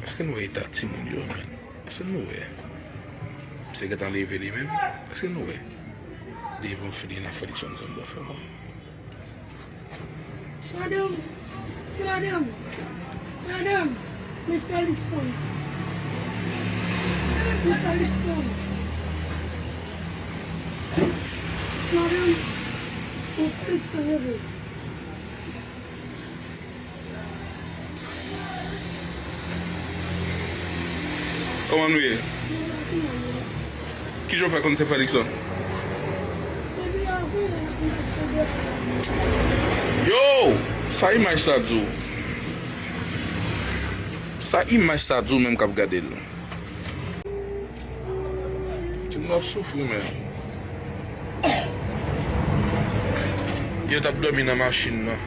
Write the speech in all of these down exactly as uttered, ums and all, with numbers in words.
Èske nou wè eta timoun yo, menn? Èske nou wè? Misye gentan leve li menm. Èske nou wè? Devan fini nan Fredikson, sa m ta fè, man. Ti madanm, ti madanm, ti madanm, men Fredikson, men Fredikson, ti madanm, men Fredikson leve. Kòman nou ye? Kijan w fè konn se Fredikson? Yo! Sa imaj sa di w? Sa imaj sa di w menm k ap gade l? Timoun ap soufri, men. Yo t ap dòmi nan machin nan.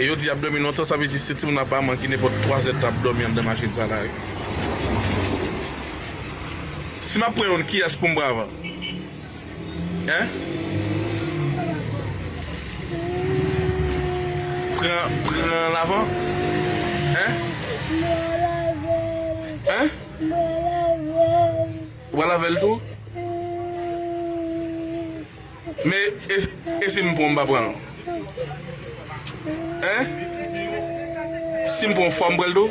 E yo di y ap dòmi lontan, sa vle di se timoun aparman ki nenpòt twa zè t ap dòmi anndan machin sa la wi. Si m ap pran youn, kiyès pou m pran avan? Hein? Pran, pran l avan? Hein? Hein? Ou pral avè l tou? Men, e, e si m pran, m pa pran l? Hein? Si m pran, fò m pran l tou?